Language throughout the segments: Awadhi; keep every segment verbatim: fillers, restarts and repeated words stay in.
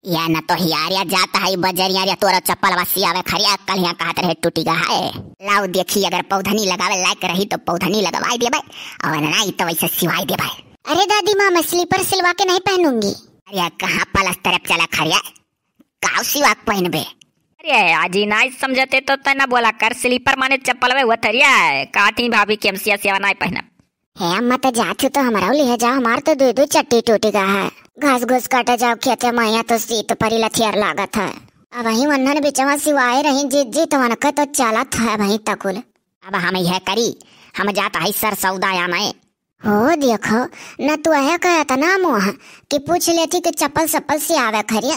या नतोहियारिया जात है बजरिया रे, तोरा चप्पलवा सियावे खरिया, कल यहाँ कहत रहे टूटी गा है। लाओ देखी, अगर पौधनी लगावे लायक रही तो पौधनी लगवाई देबे, और नहीं तो वैसे सिवाई देबे। अरे दादी माँ, मैं स्लीपर सिलवा के नहीं पहनूंगी। अरे कहाँ पलस्तर अब चला खरिया, काव सिवा के पहनबे? अरे आजी, नहीं समझते तो तै ना बोला कर, स्लीपर माने चप्पलवे हुआ थरिया है। कहती भाभी कि हम सिया सियावा नहीं पहनब। हे अम्मा, तो जात हो तो हमरउ लिहे जाओ, हमार तो दो दो चट्टी टूटी गा है। घास घूस काटे जाओ खेते माया तो सीत परी लथियर लागत है। अबहीं वन्हन बिचवा सिवाए रही जिज्जी, तो वनके तो चलत है अबहीं तकुल। अब हम यह करी, हम जात है सर सौदा आने। हो देखो, न तोहे का इतना मोह कि पूछ लेती कि चप्पल सप्पल सियावे खरिया,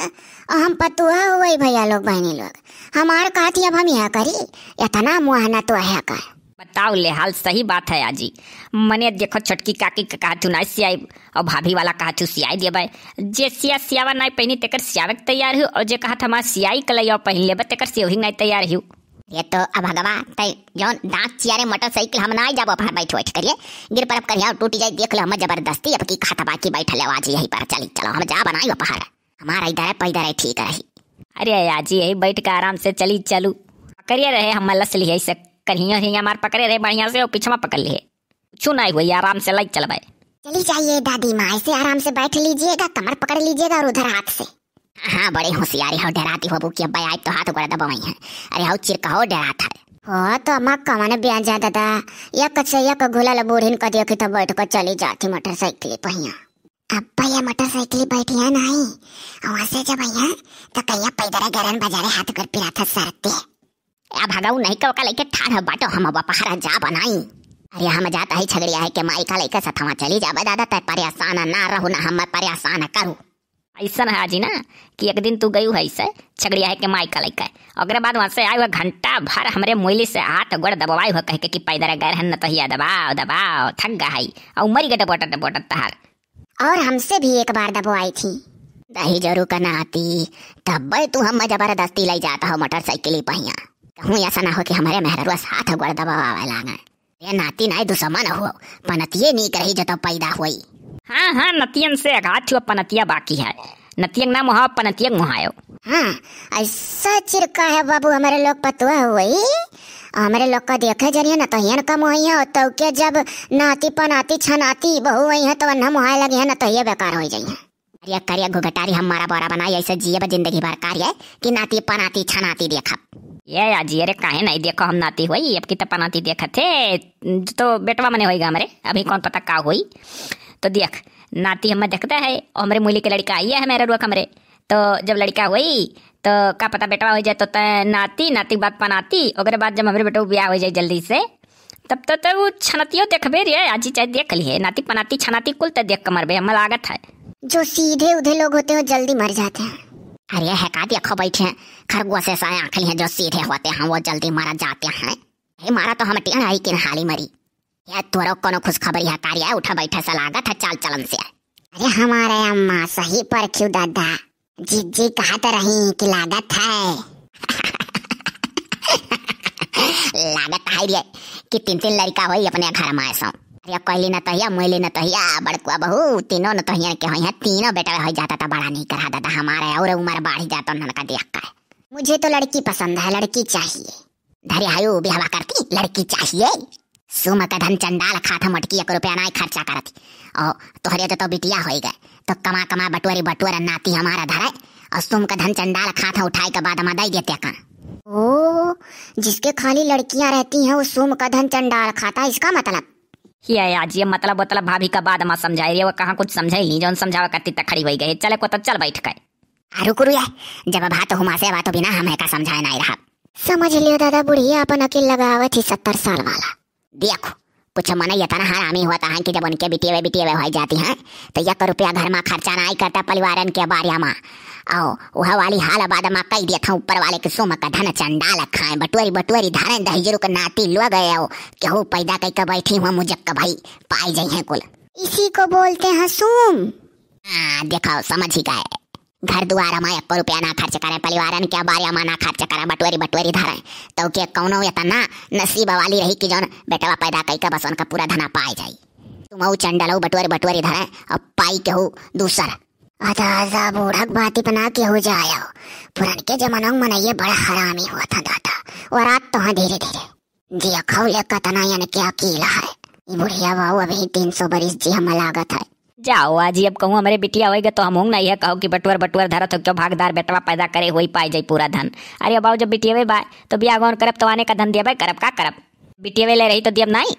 और हम पतुआ हुई भैया लोग बहनी लोग। हमार कहती अब हम यह करी, इतना मोह न तोहे का। बताओ ले हाल, सही बात है आजी। मने देखो छोटकी काकी का कहत हूँ ना सियाई, और भाभी वाला कहत हूँ सियाई देबे। जे सिया सियावा नहीं पहनी तेकर सियावे के तैयार हूँ, और जे कहत हमार सियाई कलैया पहन लेबे तेकर सियोही नहीं तैयार हूँ। ये तो अब भगवा, तै जौन दांत चियारे मोटरसाइकिल हम ना जाबो बाहर बैठ बैठ करिए, गिर पर अब करिया टूट जाए, देख ले हम जबरदस्ती अब की कहत बाकी बैठ ले आज यही पर चली चलो हम जा बनाई बाहर। हमारा इधर है पैदर है ठीक रही। अरे आजी यही बैठ के आराम से चली चलू। करिए रहे हम लस लिए से करिए ही हमार पकड़े रहे बढ़िया से और पीछे पकड़ लिए। कुछ नहीं हुई, आराम से लाइक चलबे। चली जाइए दादी माँ, ऐसे आराम से बैठ लीजिएगा, कमर पकड़ लीजिएगा और उधर हाथ से। हाँ, बड़ी होशियारी हो, डराती हो बुकी अब्बा, आइब तो हाथ गोड़ दबावई है। अरे हो चिरका हो, डरात है। हो तो अम्मा कवन ब्याजा दादा, या कच्चा या का घुला ला बूढ़िन का देखी तो बैठ कर चली जाती मोटरसाइकिल पहिया। अब्बा या मोटरसाइकिल बैठी है नहीं, वहाँ से जब आई है तो कहिया पैदर गरन बजारे हाथ गोड़ पिरात है सरते। ए भगाऊ नहीं का ओका लइके ठाढ़ बाटो, हम अब पहरा जा बनाई। अरे हम जात हई छगड़िया है के माई का लइके सथवा चली जाबे दादा, तै परेशान ना रहू ना हम परेशान करू। ऐसन है आजी ना कि एक दिन तू गयू है से छगड़िया है के माई का लइके, ओकरे बाद वहाँ से आए हुए घंटा भर हमरे मोइली से हाथ गोड़ दबवाई हुआ कह के कि पैदर गए रहन नतोहिया दबाओ दबाओ थक गा है, और मरी गए डबोटत डबोटत तहार। और हमसे भी एक बार दबवाई थी। दही जरू का नाती, तब्बे तू हम जबरदस्ती लई जात हो मोटरसाइकिल पहिया। कहूँ ऐसा ना हो कि हमरे मेहररुआ साथ गोड़ दबावे लागे। ये नाती नाई दुश्मन हो, पनतिये नीक रही जो तो पैदा होई। हाँ, हाँ, नतियन से अघात हुआ पनतिया बाकी है। नतियन ना मोहाओ, पनतिया मोहायो। हाँ, ऐसा चिरका है बाबू, हमरे लोग पतुआ हुई, हमरे लोग का देखे जरिए नतोहियन का मोहिया होता के जब नाती पनाती छनाती बहू आई है तो वन्ना मोहाए लगी है, नतोहिया बेकार हो जाई है। अरे करिया घुघटारी, हमारा बोरा बनाई, ऐसे जियब जिंदगी भर कार्य कि नाती पनाती छनाती देखब। ये आजी, अरे काहे नहीं देखो हम नाती होई, अब की तो पनाती देखत है, तो बेटवा मने होई गा हमरे, अभी कौन पता का होई। तो देख, नाती हमें देखता है, और हमरे मूली के लड़का आई है मेरे रुआ कमरे, तो जब लड़का होई तो का पता बेटवा हो जाए तो तय नाती, नाती के बाद पनाती, ओकरे बाद जब हमरे बेटवा ब्याह हो जाए जल्दी से, तब तो, तो वो छनतियो देखबे रे आजी, चाहे देख लिए, नाती पनाती छनाती कुल तो देख के मरबे, हमें लागत है। जो सीधे उधे लोग होते हैं, वो जल्दी मर जाते हैं। अरे है का देखो बैठे हैं, खरगोश ऐसा आँख लिए हैं, जो सीधे होते हैं, वो जल्दी मर जाते हैं। हे मारा तो हम टेढ़ आई किन हाली मरी। या तोरो कोनो खुशखबरी है कार्य, उठा बैठा सा लागत है चाल चलन से। अरे हमारे अम्मा सही पर क्यों दादा, जिज्जी कहत रही कि लागत है। लागत है रे कि तीन तीन लड़का होई अपने घर में सो। अरे कहली नतोहिया, मोइली नतोहिया, बड़कुआ बहू, तीनों नतोहिया के होई है, तीनों बेटा हो जाता तो बड़ा नहीं करा दादा हमारे, और उम्र बढ़ जाता उन्हन का देख कर। मुझे तो लड़की पसंद है, लड़की चाहिए। धरे हायो बिहवा करती, लड़की चाहिए। सुम का धन चंडाल खात हम अटकी, एक रुपया नाई खर्चा करत। और तोहरे तो, तो बिटिया होई गए, तो कमा कमा बटोरी बटोर नाती हमारा धरे, और सुम का धन चंडाल खात हम उठाए के बाद हम दे देते का। ओ, जिसके खाली लड़कियां रहती हैं वो सुम का धन चंडाल खाता, इसका मतलब? ये आज ये मतलब मतलब भाभी का बाद में समझाई रही, वो कहाँ कुछ समझाई नहीं, जौन समझावा करती तक खड़ी होई गई। चले को तो चल बैठ के। आ, रुक रुया, जब बात हुमा से बात बिना हम का समझाए नहीं रहा। समझ लियो दादा, बुढ़िया अपन अकेल लगावत ही सत्तर साल वाला। देखो, कुछ मनई इतना हरामी होता है कि जब उनके बिटियवे बिटियवे हो जाती हैं, तो एक रुपया घर में खर्चा नहीं करता परिवारन के बारे में। आओ, वह वाली हाल बाद में कह दिया था ऊपर वाले कि सुम का धन चंडाल खाए, बटोरी बटोरी धारे दहिजरू के नाती लो गए हो, केहू पैदा कई के बैठी हुआ मुजक्क भाई पाई जाई हैं कुल। इसी को बोलते हैं सुम। हाँ, देखो, समझ ही गए। घर दुआर में एको रुपया ना खर्च करे, परिवारन के बारे में ना खर्च करे, बटोरी बटोरी धरे, तो के कौनो इतना नसीब वाली रही कि जौन बेटवा पैदा कई के बस उनका पूरा धना पाए जाई। तुम ऊ चंडलऊ बटोरी बटोरी धरे और पाई केहू दूसर। अदा, अदा, बूढ़क बाती पर ना केहू जायो। पुरनके जमाना में मनइये बड़ा हरामी हुआ था दादा। और आज तो हाँ धीरे धीरे। जिया खौले कतना यन के अकील है। ई बुढ़िया बाऊ अभी तीन सौ बरिस जी हमें लागत है। जाओ आजी, अब कहूँ हमरे बिटिया होइगे तो हम हूँ ना यह कहो कि बटुअर बटुअर धरत हो, क्यों भागदार बेटवा पैदा करे होई पाए जाई पूरा धन। अरे बाऊ, जब बिटियवे बा तो बियाह गौन करब तो आने का धन देबे करब, का करब? बिटियवे ले रही तो देब नाई।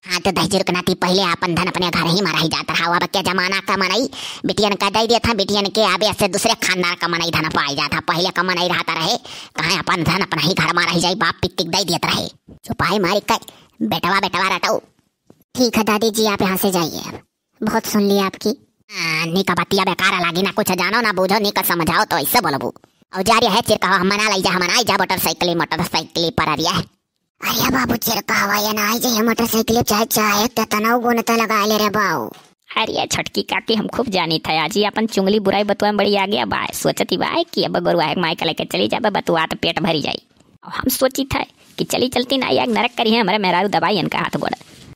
हाँ तो दहिजर के नाती पहिले आपन धन अपने घर ही में रही जात रहा। अब के जमाना का मनई बिटियन का दे देत है, बिटियन के आबे से दूसरे खानदान का मनई धन पाई जात है। पहिले का मनई रहता रहे, कहाँ अपन धन अपना ही घर में रह जाई, बाप पित्तिक दे देत रहे। चुपाई मारी का बेटवा बेटवा रटऊ। ठीक है दादी जी, आप यहाँ से जाइए, अब बहुत सुन लिया आपकी। हाँ, निका बतिया बेकार लागी, ना कुछ जानो ना बूझो, निका समझाओ तो ऐसे बोलबू। और जा रही है चिरकहवा, हम मना लाई जा, हम आई जा मोटरसाइकिल, मोटरसाइकिल पर आ रही है। अरे बाबू चिरकहवा, ये ना आई जाइए मोटरसाइकिल, चाहे चाहे केतना गुण तो लगा ले रे बाऊ। अरे छोटकी काकी, हम खूब जानी था आजी, अपन चुंगली बुराई बतुआ में बड़ी आगे अब आए, सोचती बाय कि अब गोरुआ है माई का लेके चली जाबे, बतुआ तो पेट भरी जाई। और हम सोची था कि चली चलती ना, आग नरक करी है हमारे मेहरारू दबाई इनका हाथ गोड़।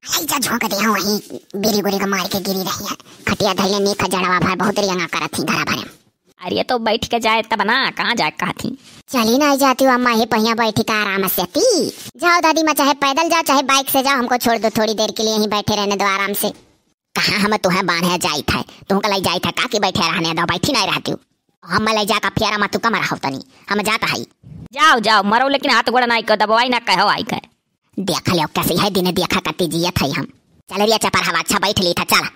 आई जा झोंक दे वहीं, बीरी गोरी का मार के गिरी रही है। खटिया धैले नीक जड़वा भर बहुत रियंगा करत थी घरा भरे। अरे तो बैठ के जाए तब ना, कहाँ जाए कहा थी? चली ना जाती हूँ अम्मा, ही पहिया बैठी का आराम से ती। जाओ दादी माँ, चाहे पैदल जाओ चाहे बाइक से जाओ, हमको छोड़ दो थोड़ी देर के लिए, यहीं बैठे रहने दो आराम से। कहाँ हम तुहें बांधे जाइत है, तुहका लई जाइत है का कि बैठे रहने दो, बैठी नहीं रहती हूँ। हम लई जाका फेरा मत तू कमर हो तनी, हम जाता है। जाओ जाओ मरो, लेकिन हाथ गोड़ ना आइको दबवाई ना कहो आई के। देख लो कैसे है दिन देखा कती जियत है हम। चल रिया चपर हवा, अच्छा बैठ ली था, चल।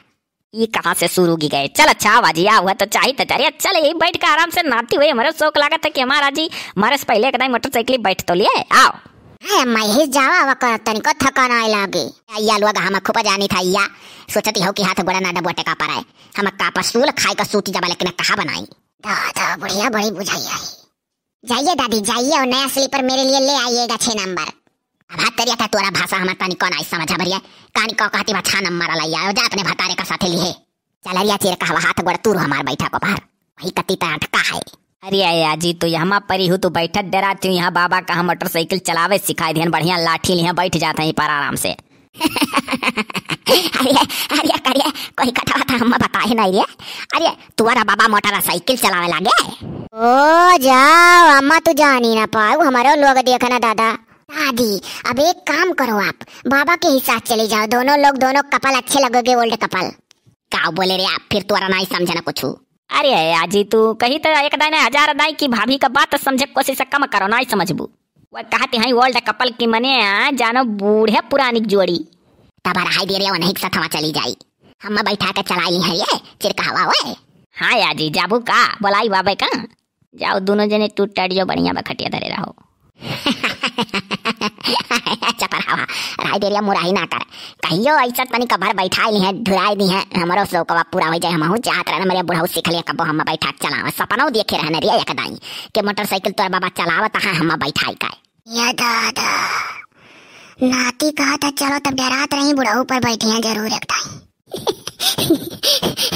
ई कहाँ से शुरू की गए? चल अच्छा आवाजी आ हुआ तो चाही तो चल, चल यही बैठ के आराम से नाती हुए। हमारे शौक लागत है कि हमारा जी हमारे से पहले कदाई मोटरसाइकिल बैठ तो लिए। आओ। हाँ अम्मा, यही जावा आवा कर, तनिको थकान आए लागे। या लोग हम खूब जानी था या, सोचती हो कि हाथ गोड़ा ना दबोटे का पड़े। हम का पसूल खाए का सूती जबा, लेकिन कहा बनाई। दादा बुढ़िया बड़ी बुझाई है। जाइए दादी जाइए और नया स्लीपर मेरे लिए ले आइएगा छह नंबर। अब हाथ तेरी था तोरा भाषा हमार तनिको ना समझ भरिया। कहानी को कहती बा छह नंबर लाई आयो, जा अपने भतारे का साथे लिहे। चल रिया चिरकहवा, हाथ गोड़ तूर हमार बैठा को बाहर। वही कती ता अटका है। अरे आजी, तू यहाँ परी हूँ, तू बैठत डरा तू यहाँ बाबा का हम मोटरसाइकिल चलावे सिखाई दिहन, बढ़िया लाठी लिहे बैठ जात है पर आराम से। अरे, अरे, अरे, कोई कटवा था हम बताए नहीं रे। अरे, तुम्हारा बाबा मोटरसाइकिल चलावे लागे। ओ जाओ अम्मा, तू जानी ना पाऊ, हमारो लोग देखना दादा। दादी, अब एक काम करो आप, बाबा के ही साथ चली जाओ, दोनों लोग, दोनों कपल अच्छे लगोगे, ओल्ड कपल। का बोले रे आप, फिर तोरा नाई समझना कुछ। अरे आजी, तू कही तो एक दाई ना हजार दाई की भाभी का बात समझे कोशिश कम करो, नाई समझबू। वह कहती हैं ओल्ड कपल की मने आ, जानो बूढ़े पुरानी जोड़ी। तब रहाई दे रे, वो नहीं सथवा चली जाई। हम बैठा के चलाई है ये चिरकहवा ओए। हाँ आजी, जाबू का बोलाई बाबे का? जाओ दोनों जने टूट टाट जाओ, बढ़िया बा खटिया धरे रहो। चपरावा, राय देरिया मुराही ना कर। कहियो ऐसा तनी कभर बैठाई ली है, धुराई दी है, हमरो शौकवा पूरा हो जाए। हमहू चाहत रहन, हमरे बुढ़ऊ सीख लिया, कबो हम बैठा के चलावा। सपनौ देखे रहन रे एक दाई के मोटरसाइकिल तोर बाबा चलावत है, हम बैठाई का। या दादा, नाती कहा था चलो तब डरात रही, बुढ़ऊ पर बैठी हैं जरूर एक दाई।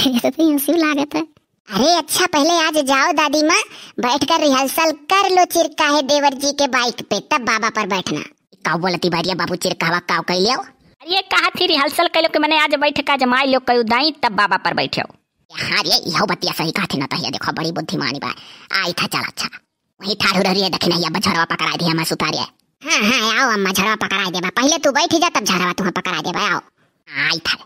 ये तो हंसी लागत है। अरे अच्छा, पहले आज जाओ दादी माँ, बैठकर रिहर्सल कर लो चिरकाहे देवर जी के बाइक पे, तब बाबा पर बैठना। का बोलती बारिया बाबू, चिरकावा काव कह लियो? अरे कहा थी रिहर्सल कर लो कि मैंने आज बैठ का जमाई लो कयू दाई, तब बाबा पर बैठो। हाँ रे, यहो बतिया सही कहा थी ना, तहिया देखो बड़ी बुद्धिमानी बा। आई था, चल अच्छा। वही ठाढ़ू रह रही है, दखिनहिया बझरवा पकड़ाई दिया, मैं सुतारिया। हाँ हाँ, आओ अम्मा, झड़वा पकड़ाई देबा, पहले तू बैठ जा तब झड़वा तुहा पकड़ाई देबा, आओ। आई था।